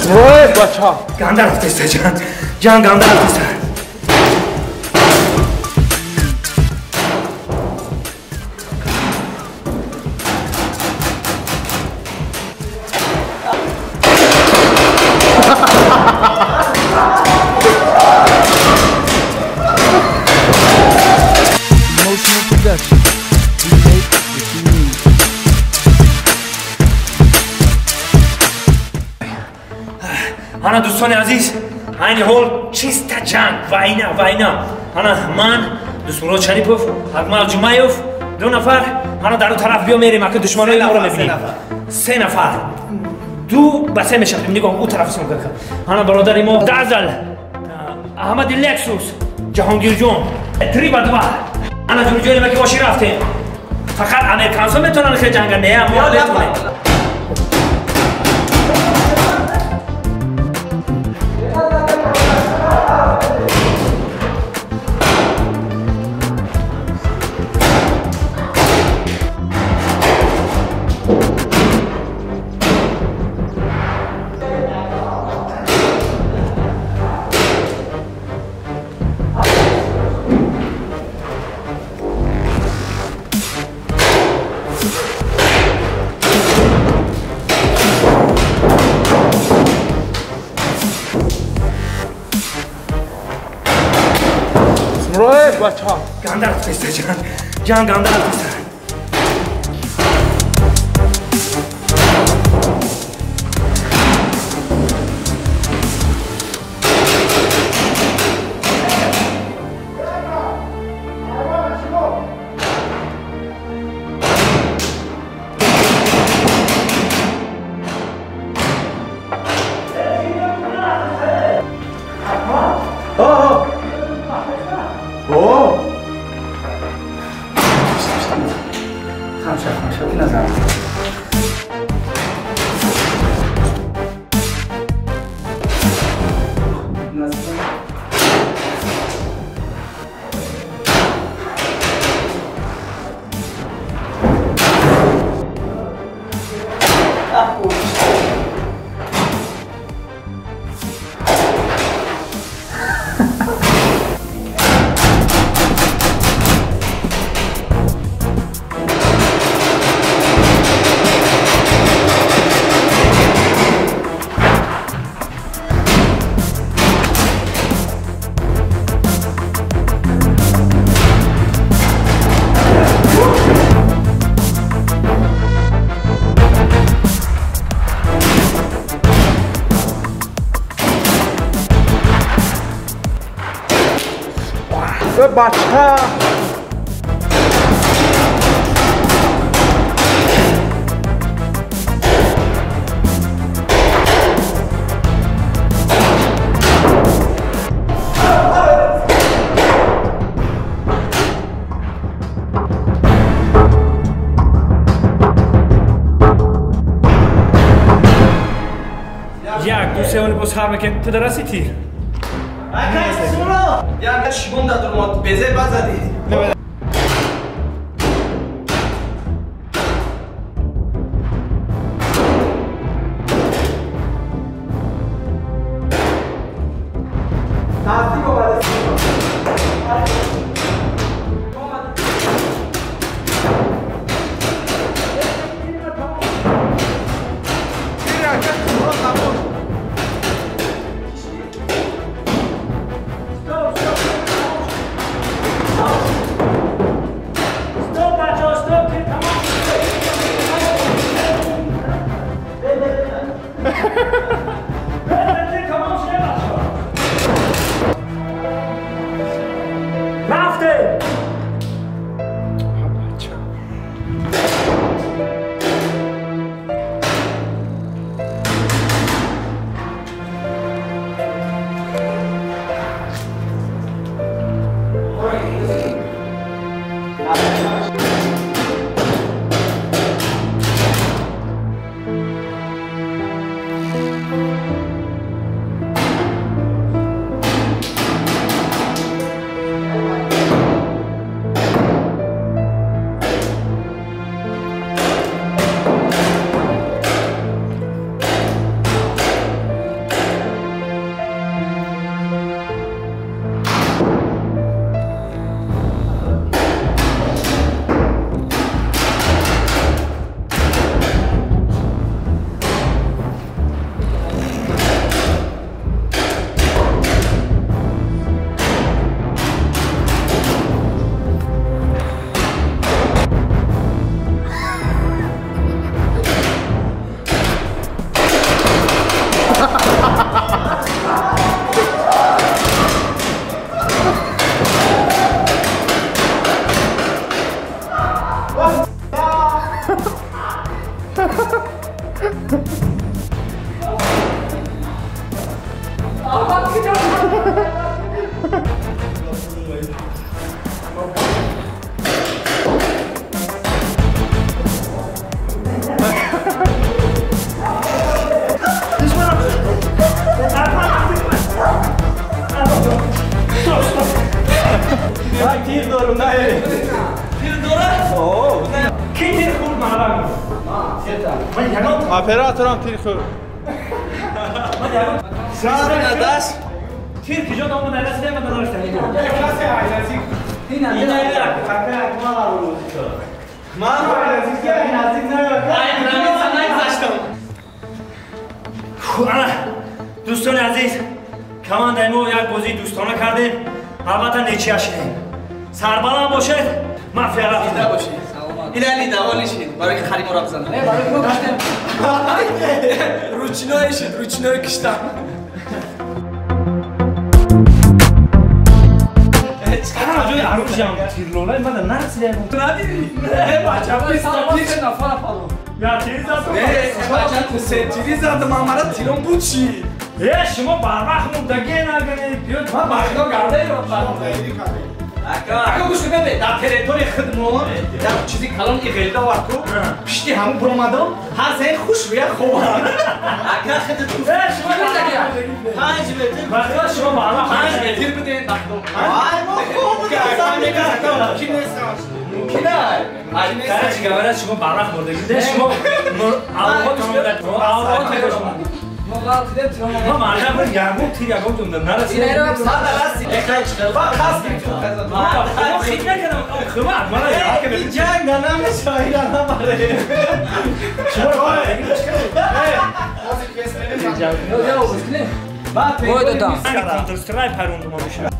Вой, бача. Ганда рафтеста ҷан. Ҷан ганда рафтеста. Emotional Production. We make what you need. Ана дӯстони азиз, айни ҳол чиста ҷанг, вайна, вайна. Ана ман, Дӯстмурод Шарипов, Акмал Ҷумаев, ду нафар, ана дар ӯ тараф биё мерем, ака душманои моро мебинем. Се нафар. Ду ба се мешавем, нигоҳ, ӯ тараф съёмка кар. Ана бародари мо Дазал, Аҳмади Лексус, Ҷаҳонгирҷон, 3 ба 2. Ана ҷурҷони ма ки оши рафтем. Фақат американсо метавонанд хеле ҷанга, не, мо метавонем. Вой, бача. Ганда рафтеста ҷан. Ҷан ганда рафтеста. О! Хамша, хамша, назар. Бача. Як, ду, се, боз ҳар мекунем. Ту дараси тир. Як шимон дадурмад, безе базадӣ. Наздик омада. Тир дорум, не. Тир дорад? О. Ки тир хӯрд мана? Ман ягон операторам тир хӯрд. Ман ягон сар надаш. Тир куҷо омад? Нарасида ман нарасида. Касе айназик. Ин ина ман айназик наздик наёд. Ай граница нагзаштам. Ана дӯстони азиз, командаи мо як бозии дӯстона кардем. Албатта нечия шидем. Сарбаланд бошед, мафия рафтем. Бошед. Илали даволи шид, барои ки хари моро бизанад. Не, барои ки мо куштем. Ручной шид, ручной куштам. Ҳама ҷои арӯзиам тирлолай мада нарасида. Надидӣ? Не, бача, се нафара палон. Я тир задам. Не, бача, се тири задам, амара тирон буд чӣ? Е, шумо барвақт мурдагӣ нагунед. Биёд ман бахто гардаи Ака, гӯш кунед, дар территорияи худмон як чизи калон иғелда овард ку, пишти ҳамун буромадам, ҳар зан хуш рӯя хобам. Ака, худат шумо 5 метр. Вақта шумо барвақт 5 метр будем бахто. Ай, мо хоб будем. Мумкин нест. Мумкин ай. Короче говоря, шумо барвақт мурдагӣ. Шумо авлодатон мо ғалт дидем, мо маълум буд, ягон тир ягон ҷо нарасид. Мо хит накардам, хуб, мана ин ҷанг намешава, ина набаре. Бой додам. Counter Strike парондум омеша.